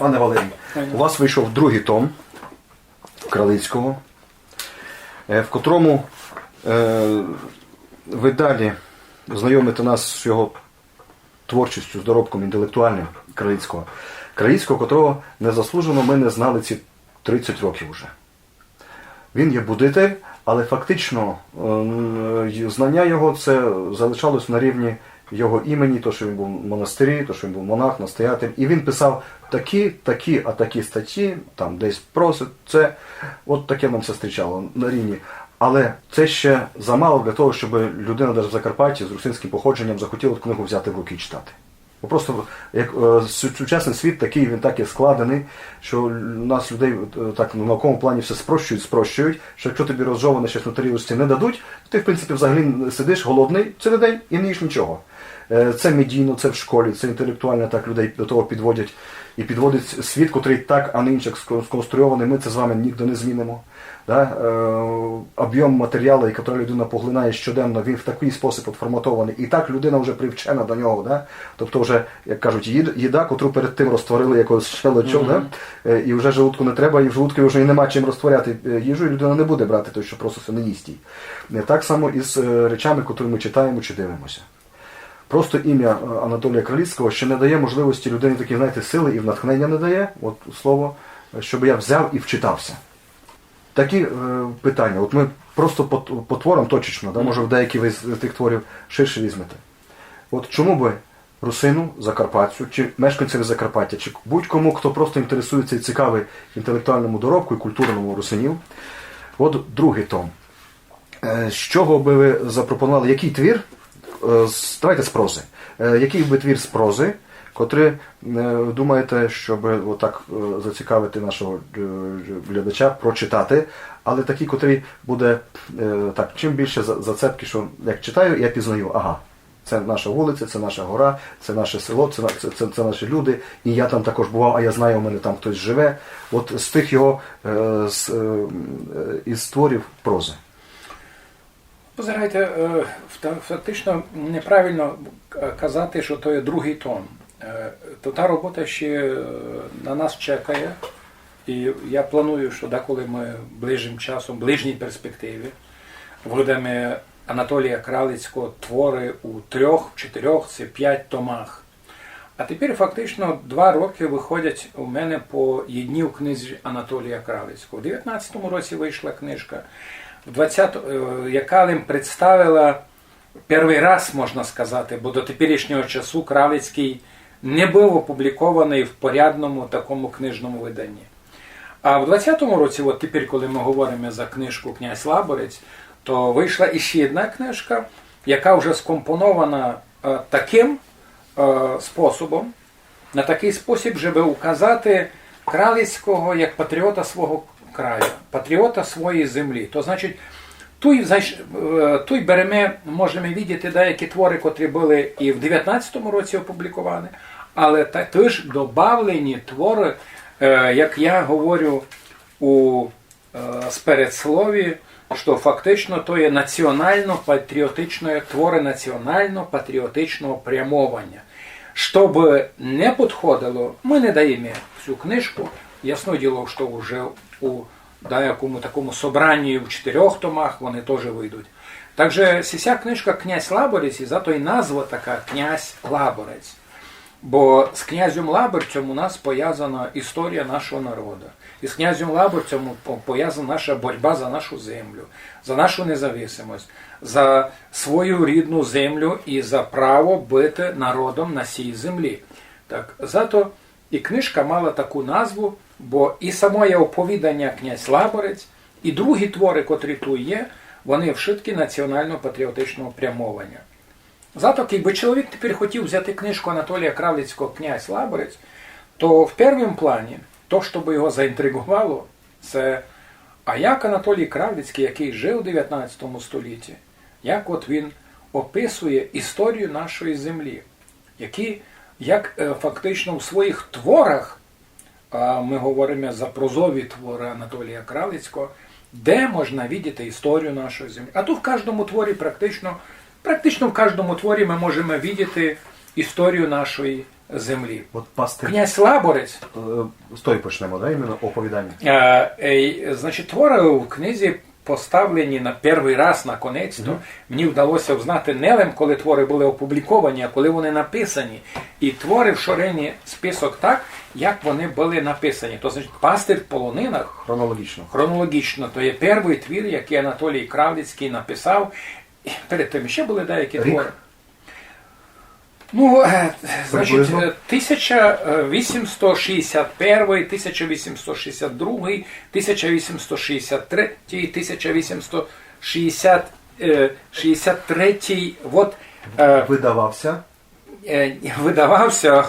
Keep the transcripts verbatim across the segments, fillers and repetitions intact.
Пане Валерій, у вас вийшов другий том Кралицького, е, в котрому, е, ви далі знайомите нас з його творчістю, з доробком інтелектуальним Кралицького. Кралицького, котрого незаслужено ми не знали ці тридцять років уже. Він є будитель, але фактично, е, знання його це залишалось на рівні його імені, то, що він був в монастирі, то, що він був монах, настоятель. І він писав такі, такі, а такі статті, там десь просить, це, от таке нам все зустрічало на рівні. Але це ще замало для того, щоб людина навіть в Закарпатті з русинським походженням захотіла книгу взяти в руки і читати. Бо просто як, е, су-, сучасний світ такий, він так і складений, що у нас людей, е, так на науковому плані все спрощують, спрощують, що якщо тобі розжоване щось на тарілочці не дадуть, то ти, в принципі, взагалі сидиш голодний цілий день і не їш нічого. Е, це медійно, це в школі, це інтелектуально так людей до того підводять. І підводить світ, котрий так, а не інчик ско-, сконструйований, ми це з вами ніде не змінимо. Да? Е, об'єм матеріалу, який людина поглинає щоденно, він в такий спосіб отформатований. І так людина вже привчена до нього. Да? Тобто вже, як кажуть, їд-, їда, котру перед тим розтворили якогось щелочок, да? Е, і вже желудку не треба, і в желудку вже й нема чим розтворяти, е, їжу, і людина не буде брати те, що просто все не їсть їй. Е, так само і з, е, речами, котрі ми читаємо чи дивимося. Просто ім'я, е, Анатолія Кралицького ще не дає можливості людині такі, знаєте, сили і натхнення не дає, от слово, е, щоб я взяв і вчитався. Такі, е, питання. От ми просто по, по творам точечно, да, може, в деякі ви з тих творів ширше візьмете. От чому би русину, закарпатцю, чи мешканцеві Закарпаття, чи будь-кому, хто просто інтересується і цікавий інтелектуальному доробку і культурному русинів. От другий том. Е, з чого би ви запропонували, який твір, е, з, давайте з прози. Е, який би твір з прози, котрий, е, думаєте, щоб отак, е, зацікавити нашого, е, глядача, прочитати, але такий, котрий буде, е, так, чим більше за-, зацепки, що як читаю, я пізнаю, ага, це наша вулиця, це наша гора, це наше село, це, на-, це, це, це наші люди, і я там також бував, а я знаю, у мене там хтось живе. От з тих його, е, з, е, із творів прози. Позирайте, е, фта-, фактично неправильно к-, казати, що то є другий том. Е, то та робота ще, е, на нас чекає, і я планую, що деколи ми ближчим часом, в ближній перспективі, выдаме Анатолія Кралицького твори у трьох, чотирьох, це пять томах. А тепер фактично два роки выходять у мене по єдній книзі Анатолія Кралицького. У девятнадцятому році вышла книжка, в двадцятому, е, яка нам представила перший раз, можна сказати, бо до теперішнього часу Кралицький не быв опублікованый в порядному такому книжному выданні. А в двадцятому році, от тепер, коли ми говоримо за книжку «Князь Лаборець», то вышла іщи одна книжка, яка вже скомпонована, е, таким, е, способом, на такий спосіб, щоб указати Кралицького як патріота свого краю, патріота своєї землі. То значить, туй, знаєш, е, туй береме, можеме видіти деякі твори, котрі были і в девятнадцятому році опубліковані, але та-, тыж добавлені твори, е, як я говорю у, е, спередслові, што фактично то є націонално-патріотичне, твори націонално-патріотичного прямованя. Што бы не підходило, мы не даєме всю книжку. Ясне діло, што вже у даякому такому собранні в чотирьох томах вони тоже выйдуть. Так же сися книжка «Князь Лаборець», і зато й назва така «Князь Лаборець». Бо з князем Лаборцем у нас повязана історія нашого народу. І з князем Лаборцем по-, повязана наша боротьба за нашу землю, за нашу независимость, за свою рідну землю і за право быти народом на сій землі. Так, зато і книжка мала таку назву, бо і самоє оповіданя «Князь Лаборець», і другі твори, котрі туй є, вони вшыткі націонално-патріотичного прямованя. Зато, кибы чоловік тепер хотів взяти книжку Анатолія Кралицького «Князь Лаборець», то в первім плані, то, што бы його заінтриґовало, це, а як Анатолій Кралицький, який жив у девятнадцятому столітті, як от він описує історію нашої землі, які, як, е, фактично в своїх творах, а мы говориме за прозові творы Анатолія Кралицького, де можна видіти історію нашої землі. А то в каждому творі практично, практично в каждому творі мы можеме видіти історію нашої, землі. От пастир. Князь Лаборець. Е, з тої почнемо, да, іменно оповідання? Е, е, значить, твори в книзі поставлені на перший раз, наконець-то. Мені вдалося взнати не лише, коли твори були опубліковані, а коли вони написані. І твори в ширині список так, як вони були написані. То значить, «Пастир в полонинах». Хронологічно. Хронологічно. То є перший твір, який Анатолій Кравлицький написав. Перед тим ще були деякі твори. Ну, е, значить, е, тисяча вісімсот шістдесят перший, тисяча вісімсот шістдесят другий, тисяча вісімсот шістдесят третій, тисяча вісімсот шістдесят, е, шістдесят третій, от, е, видавався. Е, видавався,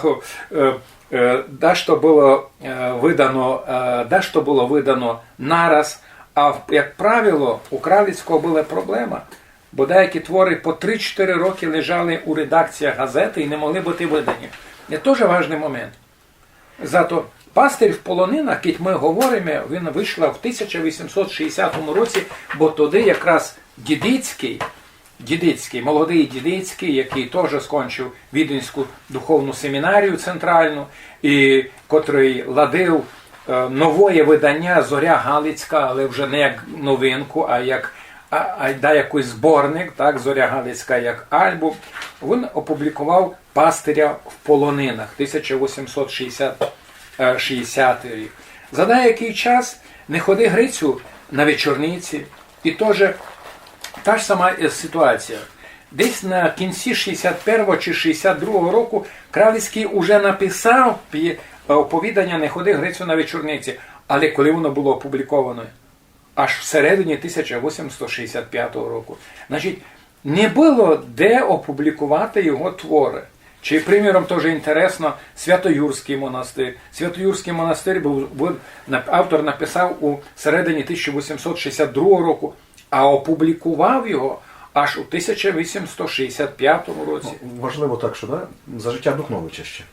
е, е, дашто було, е, видано, е, дашто було видано нараз, а в-, як правило, у Кравлицького була проблема, бо деякі твори по три-чотири роки лежали у редакціях газети і не могли бути видані. Це теж важний момент. Зато «Пастир в полонинах», як ми говоримо, він вийшла в тисяча вісімсот шістдесятому році, бо тоді якраз Дідицький, Дідицький, молодий Дідицький, який теж скончив Віденську духовну семінарію центральну, і котрий ладив, е, новоє видання «Зоря Галицька», але вже не як новинку, а як, а, а, да, якийсь зборник, так, «Зоря Галицька» як альбом, він опублікував «Пастиря в полонинах», тисяча вісімсот шістдесят, е, шістдесятий рік. За деякий час «Не ходи, Грицю, на вечорниці», і теж та ж сама, е, ситуація. Десь на кінці шістдесят першого чи шістдесят другого року Кравлицький уже написав пі-, е, оповідання «Не ходи, Грицю, на вечорниці», але коли воно було опубліковано? Аж всередині тисяча вісімсот шістдесят п'ятого року. Значить, не було де опублікувати його твори. Чи, приміром, теж інтересно, Святоюрський монастир. Святоюрський монастир був, був нап-, автор написав у середині тисяча вісімсот шістдесят другого року, а опублікував його аж у тисяча вісімсот шістдесят п'ятому році. Ну, важливо так, що, да, за життя Духновича ще.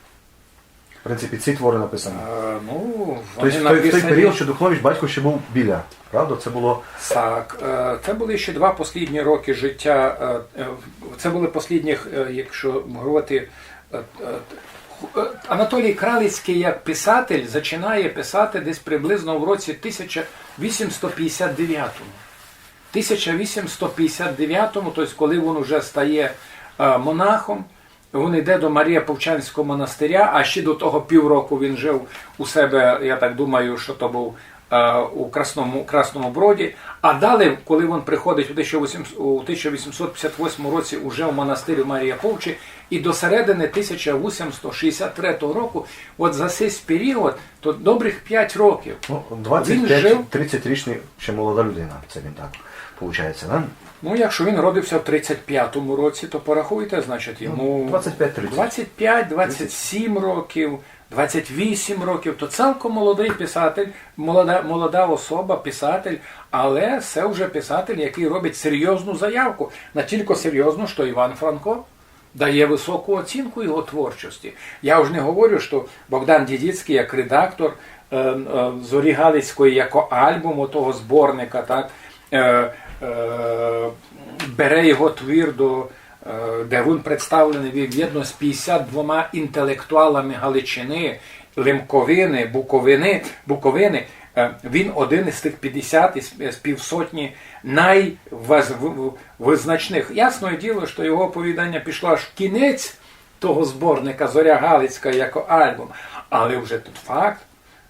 В принципі, ці твори написані. Е, ну, тобто вони в той, в той написані період, що Духнович батько ще був біля, правда? Це було... Так, е, це були ще два послідні роки життя. Е, е, це були послідні, е, якщо говорити, е, е, ху-, е, Анатолій Кравлицький як писатель починає писати десь приблизно в році тисяча вісімсот п'ятдесят дев'ятому. Тисяча вісімсот п'ятдесят дев'ятому, тобто коли він уже стає, е, монахом, він йде до Маріяповчанського монастиря, а ще до того півроку він жив у себе, я так думаю, що то був, е, у Красному, Красному Броді. А далі, коли він приходить у тисяча вісімсот, у тисяча вісімсот п'ятдесят восьмому році уже в монастир у Маріяповчі, і до середини тисяча вісімсот шістдесят третього року, от за цей період, то добрих п'ять років. Ну, він жив. Двадцять п'ять, тридцятирічний, ще молода людина, це він так, получається, да? Ну, якщо він родився в тридцять п'ятому році, то порахуйте, значить, йому... Ну, двадцять п'ять тридцять. Двадцять п'ять, двадцять сім років, двадцять вісім років, то цілком молодий писатель, молода, молода особа, писатель, але це вже писатель, який робить серйозну заявку, настільки серйозну, що Іван Франко дає високу оцінку його творчості. Я вже не говорю, що Богдан Дідицький як редактор, е, е, «Зорі Галицької», як альбому того зборника, так, е, е, бере його твір до, е, де він представлений вєдно з п'ятдесят двома інтелектуалами Галичини, Лемковини, Буковини, Буковини. Е, він один із тих п'ятдесят, із, з півсотні найваз-, в-, в-, визначних. Ясне діло, що його оповідання пішло аж в кінець того зборника «Зоря Галицька» як альбом. Але вже тут факт,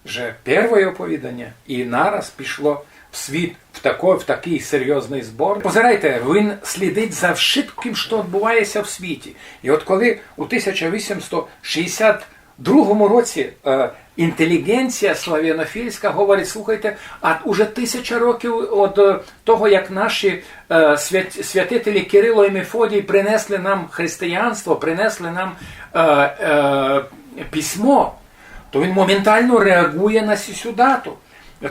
що перше оповідання і нараз пішло в світ, в такий, в такий серйозний зборник. Позирайте, він слідить за вшыткым, що відбувається в світі. І от коли у тисяча вісімсот шістдесят другому році, е, інтелігенція славянофільська говорить: «Слухайте, а уже тисяча років від, е, того, як наші, е, свят-, святителі Кирило і Мефодій принесли нам християнство, принесли нам, е, е, письмо», то він моментально реагує на сю дату.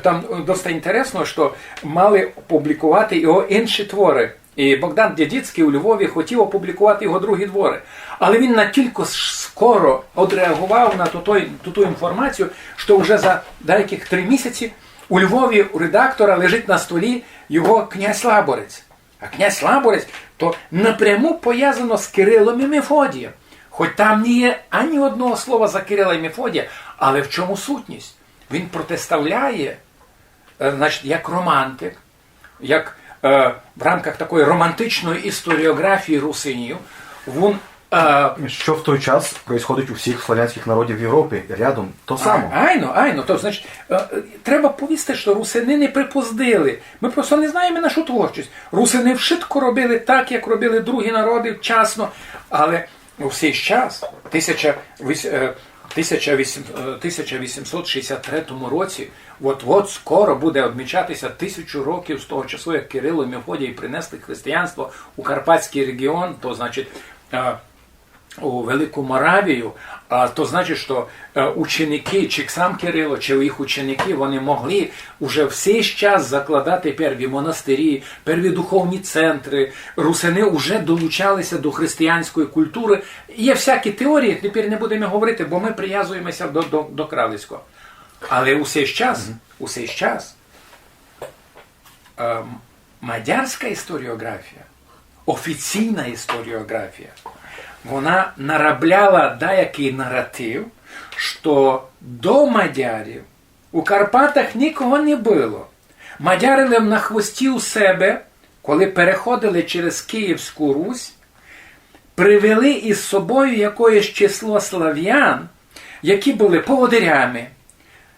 Там, е, досить інтересно, що мали опублікувати його інші твори. І Богдан Дідицький у Львові хотів опублікувати його другі твори. Але він настільки с-, скоро одреагував на ту, той, ту, ту інформацію, що вже за деяких три місяці у Львові у редактора лежить на столі його «Князь Лаборець». А «Князь Лаборець» то напряму пов'язано з Кирилом і Мефодієм. Хоть там не є ані одного слова за Кирила і Мефодія, але в чому сутність? Він протиставляє, е, значить, як романтик, як, е, в рамках такої романтичної історіографії русинів, він, е, Що в той час происходить у всіх славянських народів в Європі, рядом, то А, само. Айно, айно. То, значить, е, е, треба повісти, що русини не припоздили. Ми просто не знаємо нашу творчість. Русини вшытко робили так, як робили другі народи вчасно, але у сей час, тисяча вісім-, е, тисяча вісім-, е, тисяча вісімсот шістдесят третьому році, от-от скоро буде одмічатися тисячу років з того часу, як Кирило і Мефодій принесли християнство у Карпатський регіон, то, значить, е, у Велику Моравію, а то значить, що, е, ученики, чи сам Кирило, чи їх ученики, вони могли уже в сей час закладати перві монастирі, перві духовні центри. Русини вже долучалися до християнської культури. Є всякі теорії, тепер не будемо говорити, бо ми прив'язуємося до, до, до Кралицького. Але у сей час, у сей час, ем, мадярська історіографія, офіційна історіографія, вона наробляла деякий наратив, що до мадярів у Карпатах нікого не було. Мадяри лем на хвості у себе, коли переходили через Київську Русь, привели із собою якоєсь число славян, які були поводирями,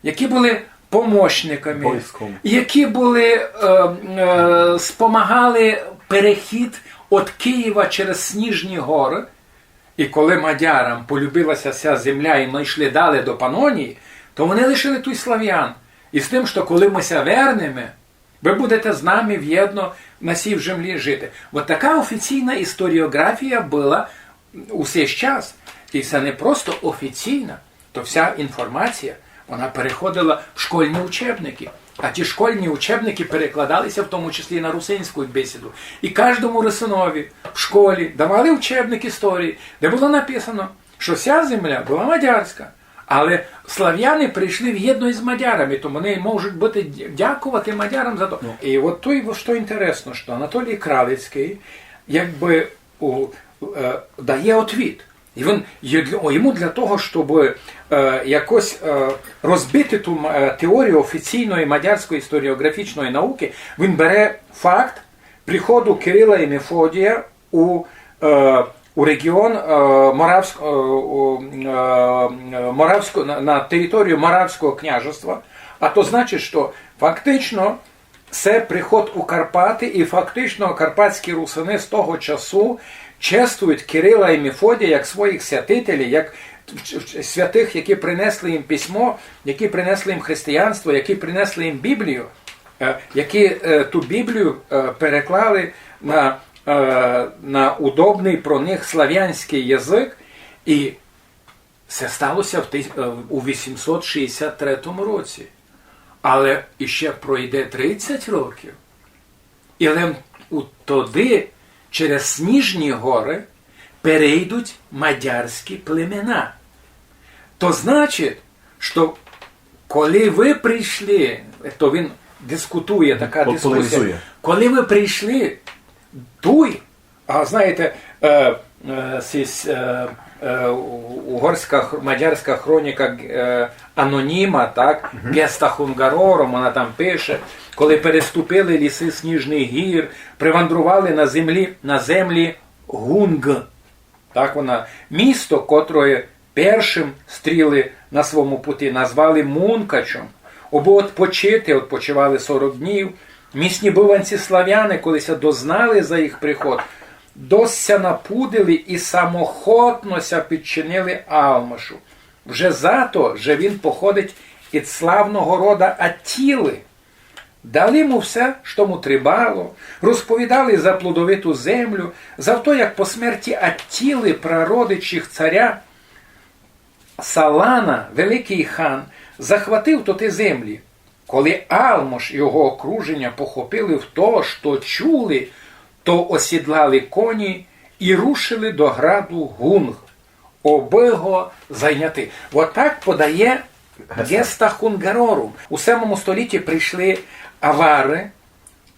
які були помощниками, Войском. які були, е, е, спомагали перехід від Києва через Сніжні гори. І коли мадярам полюбилася ся земля і ми йшли далі до Панонії, то вони лишили туй славян. І з тим, що коли ми ся вернеме, ви будете з нами вєдно на сій землі жити. От така офіційна історіографія була у сей час. І це не просто офіційна, то вся інформація, вона переходила в школьні учебники. А ті школьні учебники перекладалися в тому числі на русинську бесіду. І кожному русинові в школі давали учебник історії, де було написано, що вся земля була мадярська. Але славяни прийшли вєдно із мадярами, тому вони можуть бути дя-, дякувати мадярам за то. І от то, що інтересно, що Анатолій Кралицький якби у, е, дає отвіт. І він є для, йому для того, щоб, е, якось, е, розбити ту м-, е, теорію офіційної мадярської історіографічної науки, він бере факт приходу Кирила і Мефодія у, е, у регіон, е, Моравськ-, е, у, е, Моравську, на, на територію Моравського княжества. А то значить, що фактично це приход у Карпати, і фактично карпатські русини з того часу чествують Кирила і Мефодія як своїх святителів, як в-, в-, святих, які принесли їм письмо, які принесли їм християнство, які принесли їм Біблію, е, які, е, ту Біблію, е, переклали на, е, на удобний про них славянський язик. І це сталося в тис-, е, у вісімсот шістдесят третьому році. Але іще пройде тридцять років, і лем у тоді через Сніжні гори перейдуть мадярські племена. То значить, що коли ви прийшли, то він дискутує, така Пол-, дискусія, полемізує. Коли ви прийшли туй, а знаєте, е, е, сісь, е, е, у-, угорська хр-, мадярська хроніка, е, аноніма, так, Геста Хунгарорум, вона там пише, коли переступили ліси Сніжних гір, привандрували на землі, на землі Гунг. Так вона, місто, котроє першим стріли на своєму путі, назвали Мункачом, обы отпочити, отпочивали сорок днів. Місні быванці славяни, коли ся дознали за їх приход, досить ся напудили і самохотно ся підчинили Алмашу. Вже за то, же він походить із славного рода Аттіли. Дали му все, што му требало, розповідали за плодовиту землю, за то, як по смерті Аттіли, прародич їх царя, Салана, великий хан, захватив тоти землі. Коли Алмаш і його окруження похопили в то, што чули, то осідлали коні і рушили до граду Гунг, обы го зайняти. Отак подає Геста Хунгарорум. У сьомому столітті прийшли авари,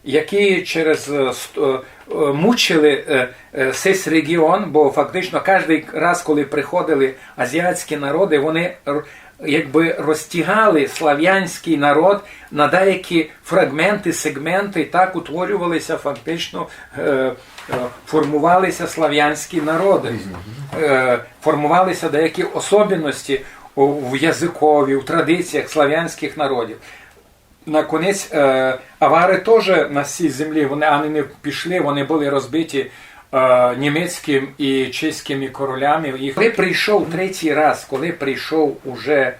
які через, е, ст-, е, е, мучили е, е, сись регіон, бо фактично кожен раз, коли приходили азіатські народи, вони р- якби розтягали славянський народ на деякі фрагменти, сегменти, і так утворювалися фактично, е, е, формувалися славянські народи, е, формувалися деякі особенности у, в языкові, у традиціях славянських народів. Наконець, е, авары тоже на сій землі, вони, они не пішли, вони были розбиті е, німецьким і чеськими королями. Їх... Коли прийшов третій раз, коли прийшов уже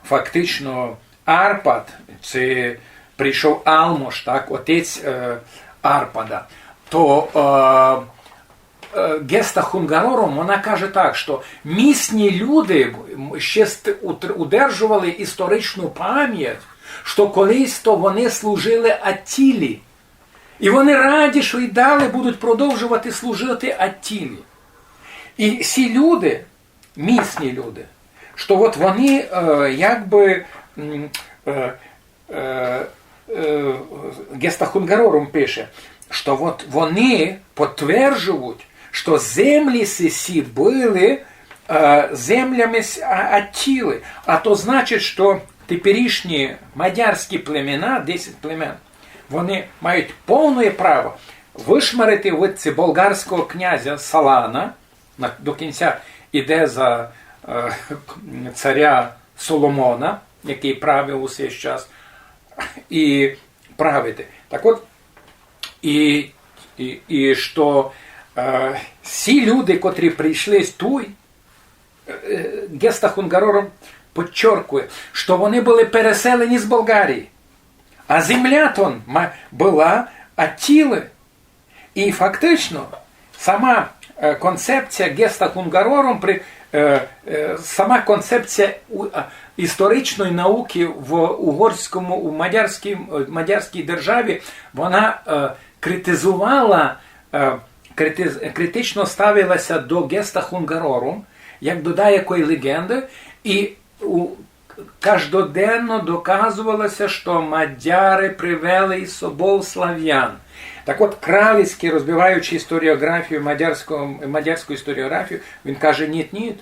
фактично Арпад, це прийшов Алмош, так, отець е, Арпада, то е, е, Геста Хунгарорум, вона каже так, що місні люди ще ст- утр- удержували історичну пам'ять, що колись то вони служили Аттілі. І вони раді, що і далі будуть продовжувати служити Аттілі. І всі люди, місні люди, що от вони е, якби м, е, е, е, Геста Хунгарорум пише, що от вони підтверджують, що землі сесі были е, землями с- а- Аттілы. А то значить, що теперішні мадярські племена, десять племен, вони мають повне право вишмарити від ци болгарського князя Салана, на- до кінця іде за е, царя Соломона, який правив у сей час, і правити. Так от, і, і, і що е, всі люди, котрі прийшли з туй, е, Геста Хунгарорум підчеркує, що вони были переселені з Болгарії, а земля тон ма- была Аттілы. І фактично сама е, концепція Геста Хунгарорум, при, е, е, сама концепція у, а, історичної науки в угорському, у мадярській, е, мадярській державі, вона е, критизувала, е, критиз, критично ставилася до Геста Хунгарорум, як до даякої легенды, і у, каждоденно доказувалося, що мадяри привели із собою славян. Так от, Кралицький, розбиваючи історіографію, мадярську, мадярську історіографію, він каже: «Ніт, ніт,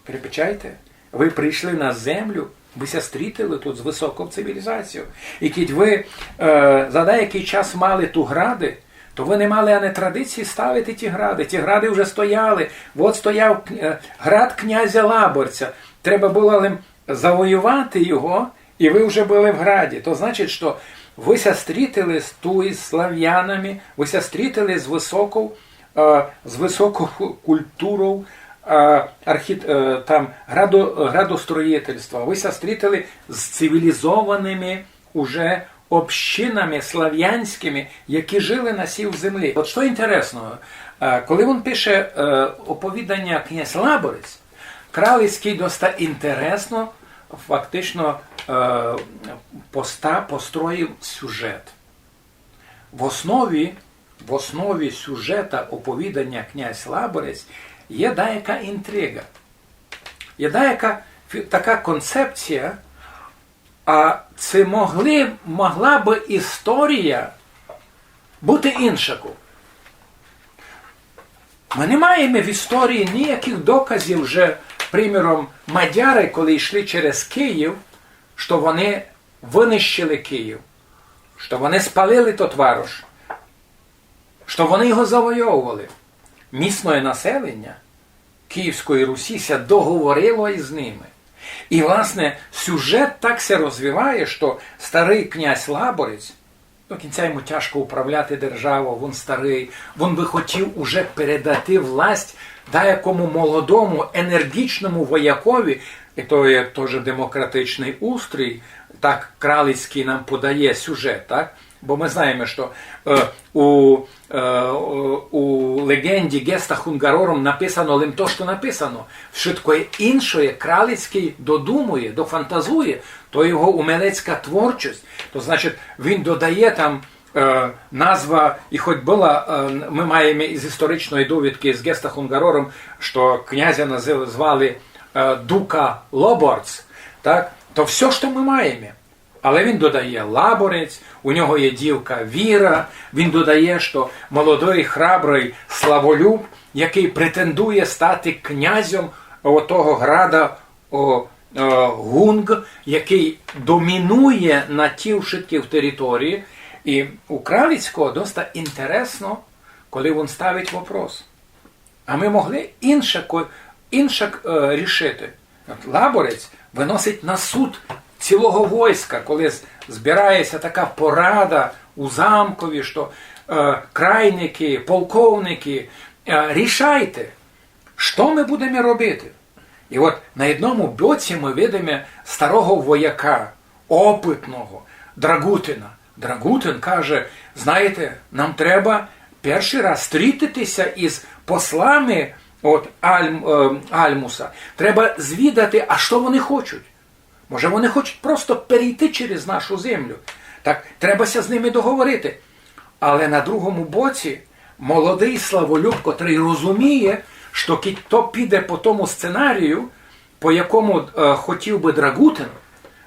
перепечайте, ви прийшли на землю, ви ся стрітили тут з высоков цивілізацією. І кідь ви е, за деякий час мали ту грады, то ви не мали ани традиції ставити ті грады. Ті грады вже стояли. От стояв е, град князя Лаборця. Треба было лим завоювати його, і ви вже были в граді. То значить, що ви ся стрітили з, ту із славянами, ви ся стрітили з высоков, е, з высоков культуров, е, архіт, е, там, градо, градостроїтельства, ви ся стрітили з цивілізованими уже общинами славянськыми, які жили на сій землі». От што інтересно, е, коли він пише е, оповіданя «Князь Лаборець», Кралицький доста інтересно фактично е, поста, построїв сюжет. В основі, в основі сюжета оповіданя «Князь Лаборець» є даяка інтрига. Є даяка фі- така концепція, а ци могли, могла бы історія быти іншаку? Мы не маєме в історії ніякых доказів, же, приміром, мадяри, коли йшли через Київ, што вони вынищили Київ, што вони спалили тот варош, што вони його завойовували. Місноє населеня Київської Русі ся договорило із ними. І, власне, сюжет так ся розвиває, што старый князь Лаборець, до кінця йому тяжко управляти державу, він старый, він бы хотів уже передати власть даякому молодому, енергічному воякові, і то є тоже демократичный устрій, так Кралицький нам подає сюжет, так? Бо мы знаєме, што е, у, е, у леґенді Геста Хунгарорум написано лим то, што написано. Вшытко іншоє Кралицький додумує, дофантазує, то його умелецька творчость. То значить, він додає там е, назва, і хоть была, е, мы маєме із історичної довідкы з Геста Хунгарорум, што князя назив, звали е, Дука Лоборц, так? То всьо, што мы маєме. Але він додає Лаборець, у нього є дівка Віра, він додає, що молодий храбрий Славолюб, який претендує стати князем отого града, о, е, Гунґ, який домінує на тій вшыткій території. І у Кралицького доста інтересно, коли він ставить вопрос. А ми могли інше, ко- інше е, рішити. От Лаборець виносить на суд цілого войска, коли з- збирається така порада у замкові, що е, крайники, полковники, е, рішайте, що ми будемо робити. І от на одному боці ми видимо старого вояка, опытного Драгутина. Драгутин каже: знаєте, нам треба перший раз стрітитися із послами от Альм, е, Альмуса. Треба звідати, а що вони хочуть. Може, вони хочуть просто перейти через нашу землю. Так, треба ся з ними договорити. Але на другому боці молодий Славолюб, котрий розуміє, що кідь то піде по тому сценарію, по якому е, хотів би Драгутин,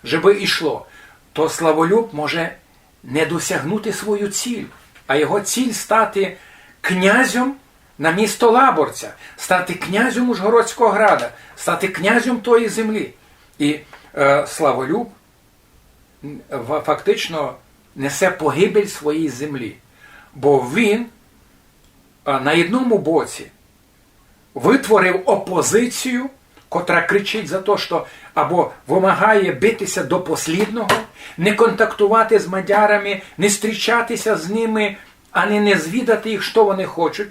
щоб йшло, то Славолюб може не досягнути свою ціль, а його ціль стати князем на місто Лаборця, стати князем Ужгородського града, стати князем тої землі. І е, Славолюб м, фа- фактично несе погибель своєї землі. Бо він е, на одному боці витворив опозицію, котра кричить за те, що або вимагає битися до послідного, не контактувати з мадярами, не зустрічатися з ними, ані не звідати їх, що вони хочуть.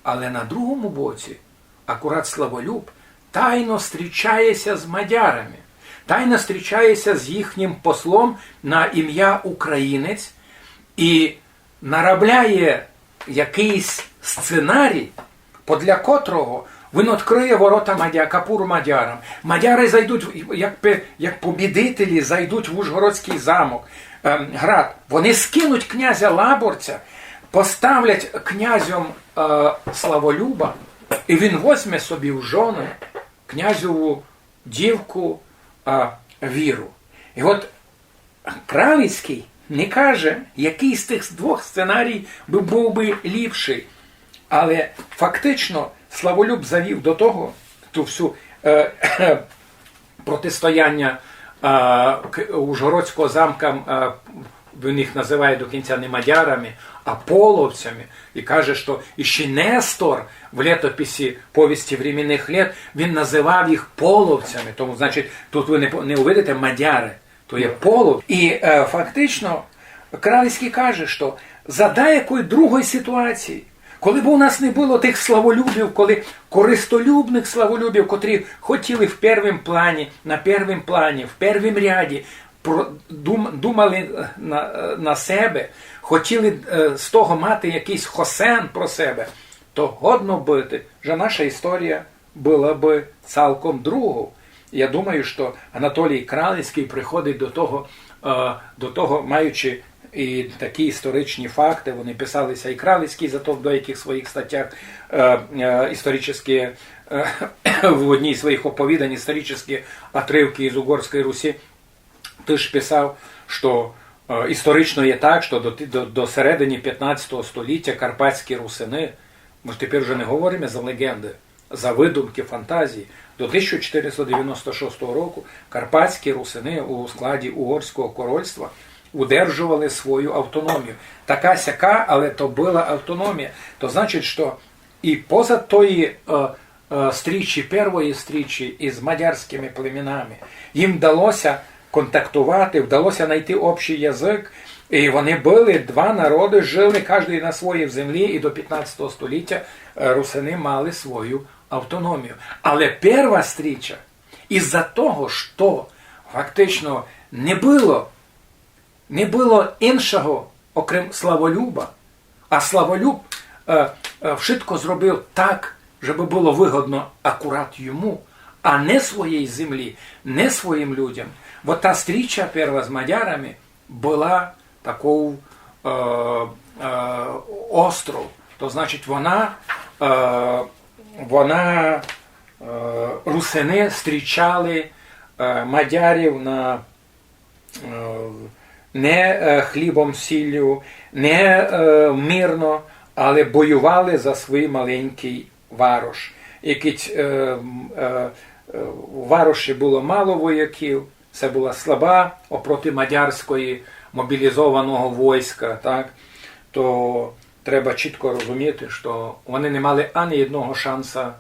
Але на другому боці акурат Славолюб тайно зустрічається з мадярами, тайно зустрічається з їхнім послом на ім'я Українець і наробляє якийсь сценарій, подля котрого він відкриє ворота Мадя, капуру мадярам. Мадяри зайдуть, як, пе- як побідителі, зайдуть в Ужгородський замок, ем, град. Вони скинуть князя Лаборця, поставлять князем е, Славолюба, і він возьме собі в жони князеву дівку е, Віру. І от Кралицький не каже, який з тих двох сценарій би був би ліпший. Але фактично Славолюб завів до того ту всю е, протистояння е, к- Ужгородського замка, е, він їх називає до кінця не мадярами, а половцями. І каже, що іще Нестор в літописі повісті временных лет, він називав їх половцями. Тому, значить, тут ви не, по- не увидите мадяри, то є половці. І е, фактично Кралицький каже, що за деякої другої ситуації, коли б у нас не було тих Славолюбів, коли користолюбних Славолюбів, котрі хотіли в первім плані, на первім плані, в первім ряді, про- дум- думали е, на, е, на себе, хотіли е, з того мати якийсь хосен про себе, то годно быти, що наша історія была бы цалком другов. Я думаю, што Анатолій Кралицькый приходить до того, е, до того, маючи і такі історичні факты, вони писалися і Кралицькый за то в деяких своїх статях, е, е, історичні, е, в одній з своїх оповідань історичні отрывкы із Угорської Русі, тыж писав, што е, історично є так, што до, до, до середини пятнадцятого століття карпатські русины, мы ж тепер уже не говориме за легенды, за выдумкы, фантазії, до тисяча чотириста девяносто шостого року карпатські русины у складі Угорського корольства удержовали свою автономію. Така-сяка, але то была автономія. То значить, што і поза тої е, е, стрічі, первої стрічі із мадярськыми племінами, їм вдалося контактовати, вдалося найти общий язык, і вони были, два народы жили, каждый на своїй землі, і до пятнадцятого століття е, русины мали свою автономію. Але перва стріча, із-за того, што фактично не было не было іншого, окрім Славолюба, а Славолюб е, е, вшытко зробив так, жебы было выгодно акурат йому, а не своїй землі, не своїм людям. Вот та стріча перва з мадярами была таков е, е, остров. То значить, вона, е, вона е, русины стрічали е, мадярів на е, не е, хлібом, сіллю, не е, мирно, але воювали за свій маленький варош. І кідь е, м, е, е, у вароші было мало вояків, се была слаба опроти мадярської мобілізованого войска, так, то треба чітко розуміти, што вони не мали ані єдного шанса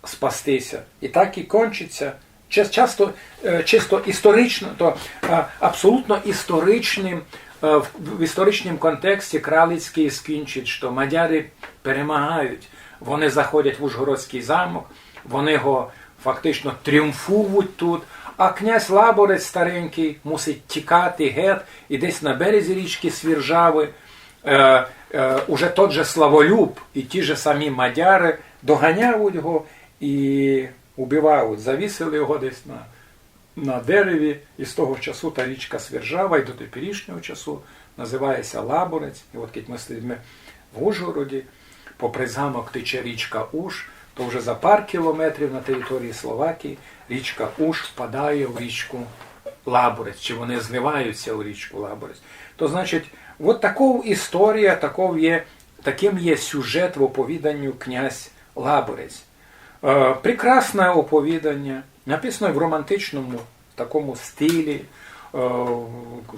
спастися. І так і кончиться. Чис- Часто, е, чисто історично, то е, абсолютно історичним, е, в, в історичному контексті Кралицький скінчить, што мадяри перемагають. Вони заходять в Ужгородський замок, вони го фактично тріумфують тут, а князь Лаборець старенький мусить тікати гет і десь на березі річки Свіржави е, е, уже тот же Славолюб і ті же самі мадяри доганяють го і убивають. Завісили го десь на, на дереві, і з того часу та річка Свіржава і до теперішнього часу називає ся Лаборець. І от кідь мы сидиме в Ужгороді, попри замок тече річка Уж, то вже за пар кілометрів на території Словакії річка Уж впадає в річку Лаборець, чи вони зливаються у річку Лаборець. То значить, от таков історія, таков є, таким є сюжет в оповіданню «Князь Лаборець». Е, прекрасне оповідання, написане в романтичному такому стилі, е,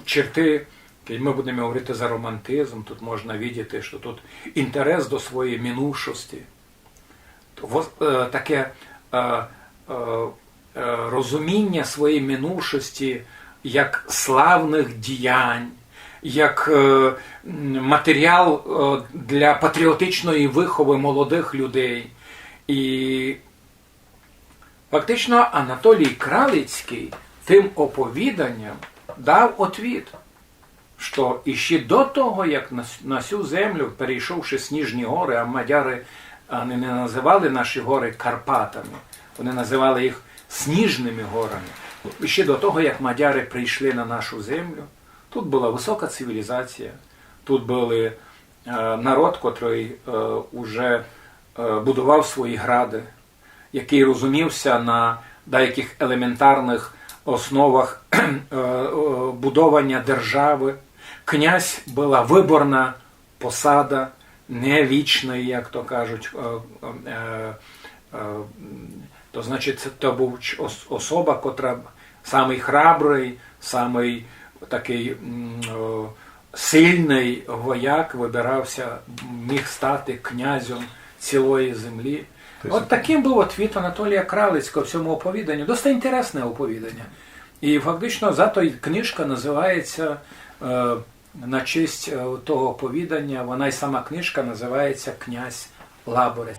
черти, коли ми будемо говорити за романтизм, тут можна видіти, що тут інтерес до своєї минувшості, воз- е, таке е, е, е, розуміння своєї минувшості як славних діянь, як е, м, матеріал е, для патріотичної виховы молодых людей. І фактично Анатолій Кралицький тим оповіданням дав отвіт, што іще до того, як на, с- на сю землю, перейшовши Сніжні горы, а мадяри, они не називали наші горы Карпатами, вони називали їх Сніжными горами. Іще до того, як мадяри прийшли на нашу землю, тут была высока цивілізація, тут были е, народ, котрый е, уже е, будував свої грады, якый розумів ся на деякых елементарных основах е, е, будованя державы. Князь была выборна посада, не вічна, як то кажуть. Е, е, е, м, то значить, то быв ч- ос- особа, котра самый храбрый, самый такый м, е, сильный вояк выбирав ся, міг стати князем цілої землі. От таким быв отвіт Анатолія Кралицького в сьому оповіданню. Доста інтересне оповіданя. І фактично зато й книжка називається е, на честь е, того оповіданя, вона й сама книжка називається «Князь Лаборець».